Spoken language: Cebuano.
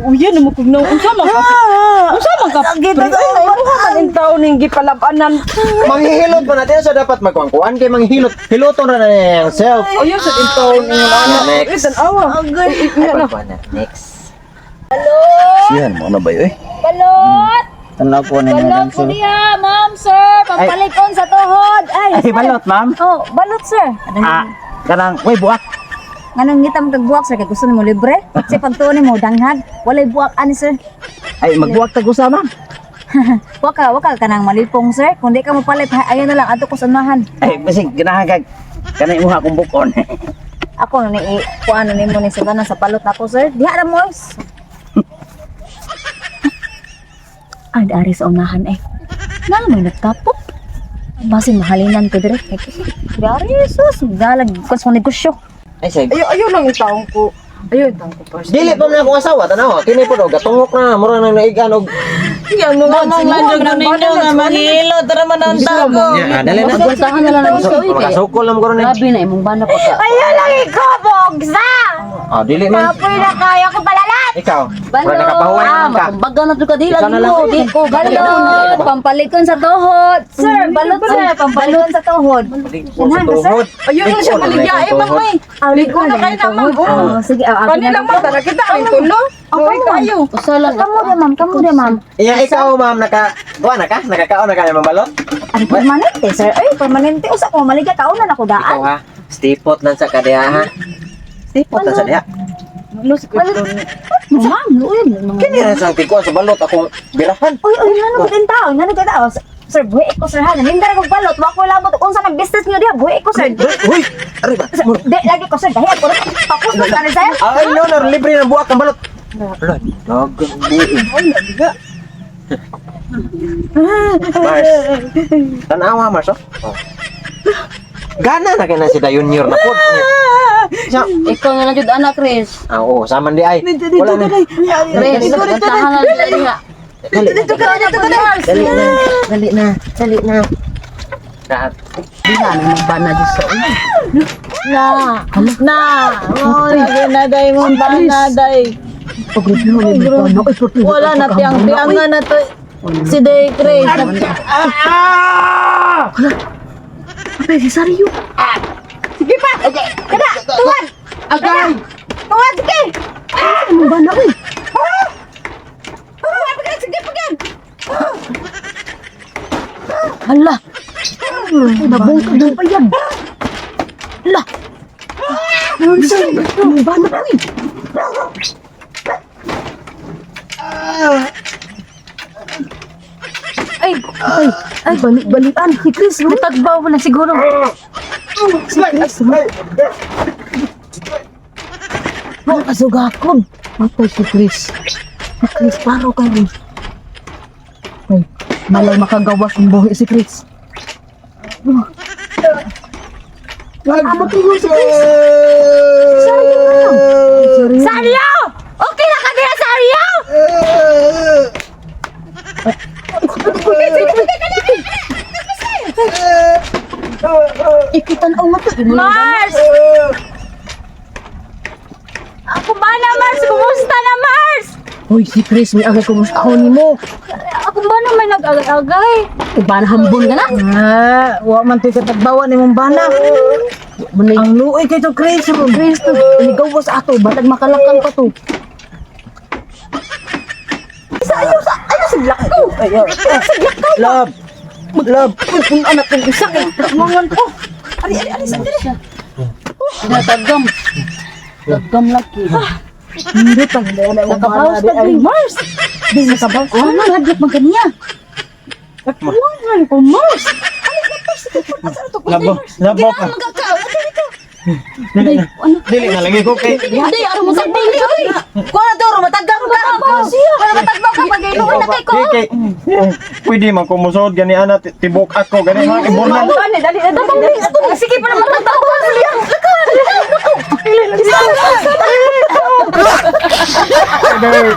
Uyan mo kung unsa man ka? Unsa man ka? Sakit Pre, ako. ay, imuha man in taon ning gipalabanan. Manghihilot pa natin sa dapat magkuangkuan kay manghihilot. Hiloton ra na niyang self. Ayaw sa in taon ingon ana. Next. Eh, tan-awa. Agay. Ay, Ay, na. pagkuan na. Next. Siyan mo na ba yun eh? Balot! Tanaw po ni Balot po niya, ma'am, sir! Pampalikon sa tuhod! Ay, Ay, balot, ma'am. Oh, balot, sir. Ah, kanang, way buak. Nganong ngitam kag buwak, sir, kay gusto nimo libre? Kasi pagtuon nimo danghag, walay buwak ani, sir. Ay, magbuak tag usa, ma'am. Waka kanang malipong, sir. Kung di ka mopalit, ayaw na lang adto ko sa unahan. Ay, basig ganahan kag kanay imuha akong bukon. Ako na ni kuan na nimo ni sa tanan sa palot nako, sir. Diha ra mo. Ay, dari sa unahan eh. Nga may nagtapok. Basin mahalinan ko dire. Dari sus, dalag ko sa negosyo. Ay, say. Ayaw, ayaw lang in taon ko. Ayaw in taon ko first. Dili pa man akong asawa tanaw. Kini po daw gatungok na mura nang naigan og Yan mo nga. Mamang landog na ninyo nga manghilot ra man ang tago. Nya, ah, dali na. Pagpuntahan na lang So, makasukol na mo karon eh. Grabe na imong bana pagka. Ayaw lang ikaw, bogsa! Ah, dili man. Kapoy na kaya ko palalat! Ikaw, mura nakapahuway Ah, naman ka. matumbaga na to ka dila Ikaw na lang. mo. Di ko Balot! Pampalikon sa tuhod! Sir, balot sir! Pampalikon sa tuhod! Sa tuhod. Ayaw lang siya maligya eh, ma'am ay. Ligo na kayo na, ma'am. Oh, sige, ah, Kani lang ma'am, tara kita ang tulo. Uy, kayo. Usa lang. Kamu dia, ma'am. Kamu dia, ma'am. Iya, ikaw ma'am naka kuan na ka? Nakakaon na ka ng balot? Ay, permanente, sir. Ay, permanente. Usa ko, maligya kaunan ako Ikaw daan. ha. Stipot lang sa kadiha ha. Stipot lang sa diha. Ano si Kuya? Ma'am, luoy mga. Kini ra sa tikuan sa balot akong birahan. Uy, uy, ngano ko tao? Ngano ko tao? Sir, buhi ko, sir, ha. Nahindar akong balot. Wa ko labot. Unsa nang business niyo diha? Buhi ko, sir. Huy, ari ba? Sir, Di, lagi ko, sir. Dahi ako. Tapos na ka sir. Ay, no, no, libre ng buwak ang balot. Ala, dagang buo. Mars. Tanawa, Mars, oh. Oh. Gana na kay na si Dayunior na pod. Siya. Ikaw na lang jud anak, Chris. Ah, oo, saman di ay. Wala na. Chris, puntahan na lang diha. Dali na. Dali na. Dali na. Dali na. Lahat. Diha na imong bana jud sa una. Na. Na. Oh, lagi na day mong bana day. Wala na tiyang-tiyangan na to. Si Day Chris. Patay si Sario. Sige pa. Kada, tuwad! Agay. Tuwad, sige! Imong bana oy. Tuwad, pagkan, sige pagkan. Hala. Ay, nabungkag ng payag. Hala. Ano sa imong bana oy? Ay, ay, ay, balik-balian. Si Chris, natagbaw mo na siguro. Si Chris, Ang kasugakon. Matay si Chris. Si Chris, paro kayo. Ay, malay makagawas ang buhi si Chris. Abot ko si Chris. Sorry. Saryo! Okay na ka diha, Saryo! Ikitan-aw nga to. Mars! Ako ba na, Mars? Kumusta na, Mars? Hoy, si Chris, may agay kumusta ako ni mo. Ako ba na may nag-agay-agay? Iba na hambon ka na. Ah, wa man to'y katagbawa ni mong bana. Manay, Ang luoy kay to Chris. Chris, to. Inigawas ato. Batag makalakang pa to. Love. Love. Uy, anak kong isa kay Mangan ko. Ari, ari, ari, sandali. Tagam. Tagam laki. Hindi pag Nakabawas na kay Mars. Di nakabawas. Ah, nahadlok man kaniya. Mangan ko, Mars. Labo. Labo ka. Dili na. Dili na lagi ko kay. Hindi, ano mo sa dili oy. Kuha na to, matagang ka. Wala matagbaw ka pag iluon na kay ko. Kay kay. Pwede man ko musod gani ana tibok ako gani mga ibornan. Dali, dali, dali. dali. Sige pa naman matagbaw ka siya. Dali.